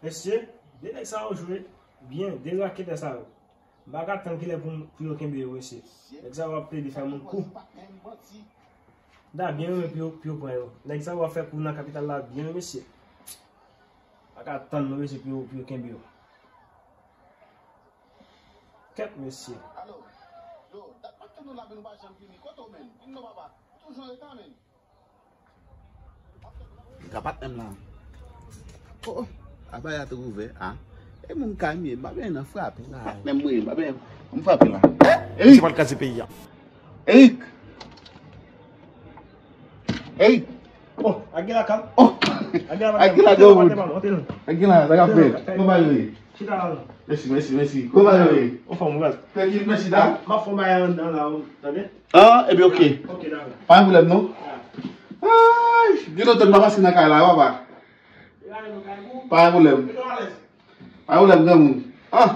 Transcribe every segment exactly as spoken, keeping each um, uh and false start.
Mesye, de nèg sa yo jwe byen, de raketè sa yo. M pa ka tann kilè pou, pou yo kenbe yo, mesye. Nèg sa yo ap plede fè moun kou. M ta byen renmen pou yo, pou yo pran yo. Nèg sa yo ap fè kou nan kapital la byen, mesye. M pa ka tann non, mesye, pou yo, pou yo kenbe yo. Kèt, mesye. Alo, yo, dat m ap tann nou la, men nou pa janm vini. Kote w, menn? Vin non, papa. Ou toujou anreta, menn. Li ka patnè m la. Oh, oh. Abaya tou ouvè. Ah. E moun kay m ye, m pa benyen nan frape la. Patnè m mwen, m pa benyen. M frape la. Eric! Se pa l ka se peyi a. Eric! Eric! Oh, Aguila kal. Oh! Aguila, Aguila, Aguila, Aguila, Aguila, sa ka fè? Kòman yo ye? Chita la non. Mèsi, mèsi, mèsi. Kòman yo ye? Anfòm, ou baz. Tranquille, mèsi, da. M ap fè yon bagay anndan la, ou tande? Ah, ebyen, ok. Ok, dakò. Pa gen pwoblèm, non? Ay, gen lontan m pa pase nan kay la, papa. Pa gen pwoblèm. Pa gen pwoblèm, granmoun. Ah,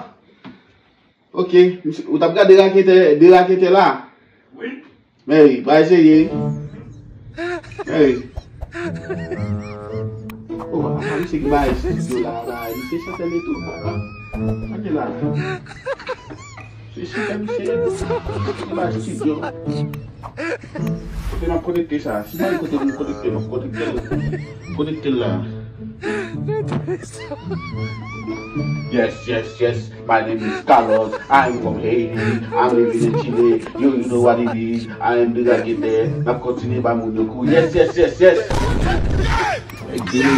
ok, misye, ou t ap gade raketè, de raketè la? Wi. Mèri, bay serye. Mèri. Oh, apa misye ki bay studio la, bay misye chantè li tou, papa. Gade la. Se chantè misye ki bay studio. Kote n ap konekte sa? Si bay kote pou konekte, n ap konekte l. Konekte l la. Yes, yes, yes. My name is Carlos. I'm from Haiti. I'm living in Chile. You, you know what it is. I am the Racketè. N ap kontinye ba moun yo kou. Yes, yes, yes, yes. Hey, Billy.